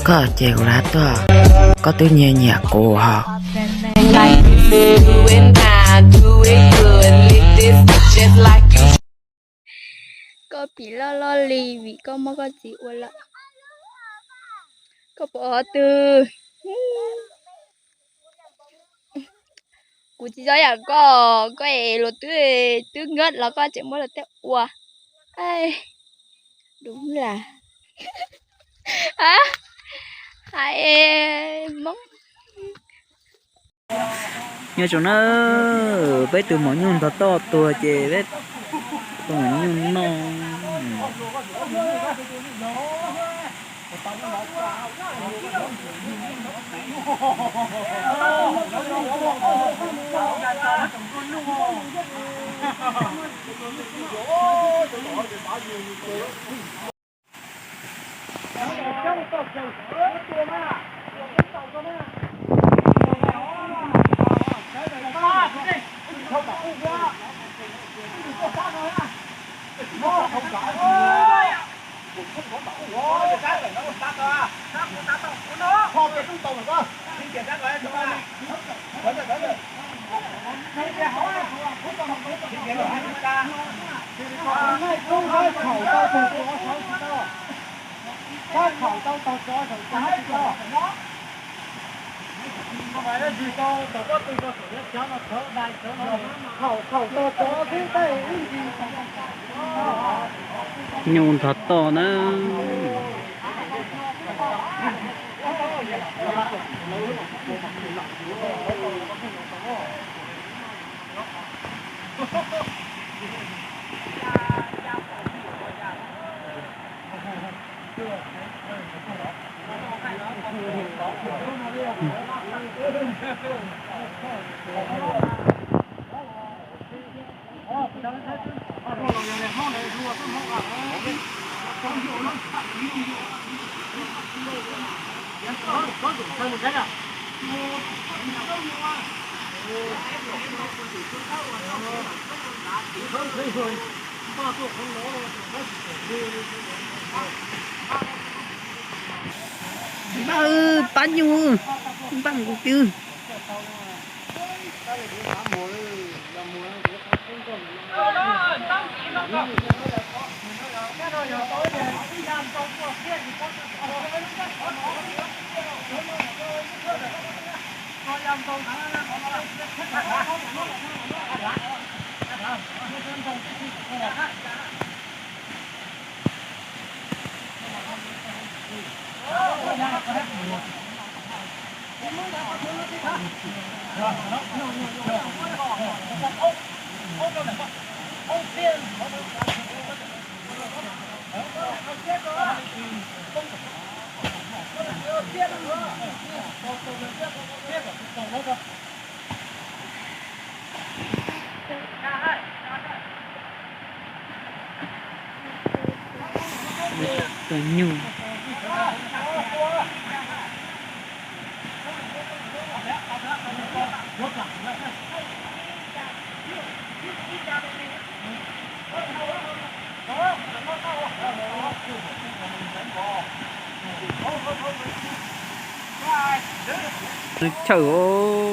koj ces kuv rov tuaj, koj twb nyiam nyiam kuv hos. Koj pim loj loj li vim koj muab koj txiv ua lawm. Koj pom qhov twg? Kuv tsis txhob yam koj, koj es luag twb, twb nkawd los koj tseem muab luag tej ua. Đúng là hais Hmoob. Nyob zoo na, peb tus maum nyuj ntog toj tuag ces peb tus maum nyuj noj. Nyuj ntog toj na. Npaj, pab nyuj, npaj nqus twg. Tus nyuj. Chaw os.